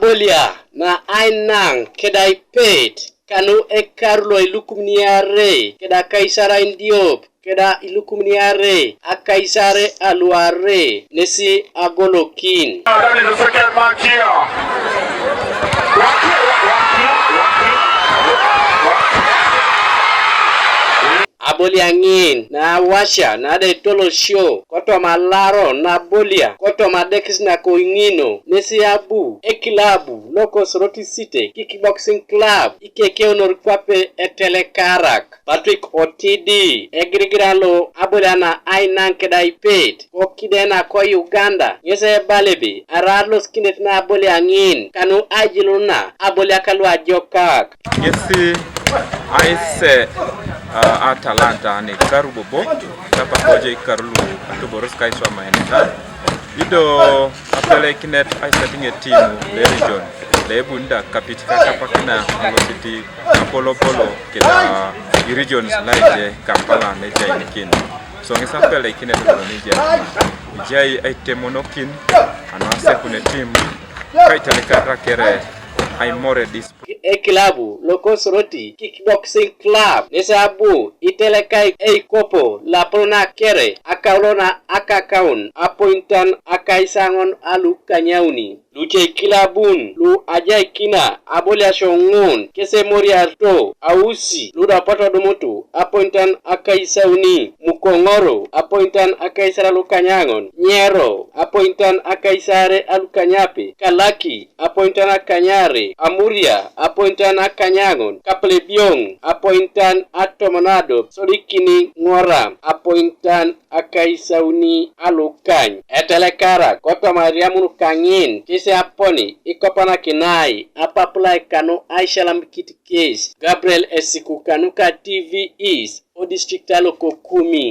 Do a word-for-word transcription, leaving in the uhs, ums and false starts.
Bolia na ainaŋ keda ipet kanu ekar lo ilukumin iare keda akaisar ain diop keda ilukumin iare akaisar aluare nesi agolokin. Abolia ŋin na awasia na da etolosio kotoma alaro na abolia kotoma adekis nako iŋino nesi abu ekilabu loko Soroti City Kickboxing Club ikekeunor kwape etelekarak. Patrick Otidi egirigiran lo abolia na ainaŋ keda ipet kokide nako Uganda ŋes ebala ebe arai alosikinet na abolia ŋin kanu aijilun na aboliak luajokak. Ŋesi aise atalanta ni karu bobo kapak oje ikaru lu atuboros kaiswa maeneta ido apeleikinet aisetiŋ etimu le region le ebuni da kapit kakapakina alositi apolopolo keda regions laije Kampala nejainikin. So ŋesi apeleikinet lo neja ijai aitemonokin anu asekun etimu kaitelekar kere aimore dis. Ekilabu loko Soroti Kickboxing Club nes abu itelekai eikopo lapolon akere akaulo na akakaun apointan akaisaŋon alukanyauni. Luce ikilabun lu ajaikina aboliasio ŋun kes emoriarito Ausi lu da apotu odumutu apointan akaisauni, Mukoŋoro apointan akaisare alukanyaŋon, Nyero apointan akaisare alukanyape, Kalaki apointan akanyare, Amuria apointan akanyaŋon, Kapelebioŋ apointan atomon adop, sodikini Ŋora apointan akaisauni alukany. Etelekara kotoma ariamun kaŋin kes aponi ikopanakinai apapulai kanu aishalamikit kes. Gabriel Esiku kanuka T V East, odistrict aloko Kumi.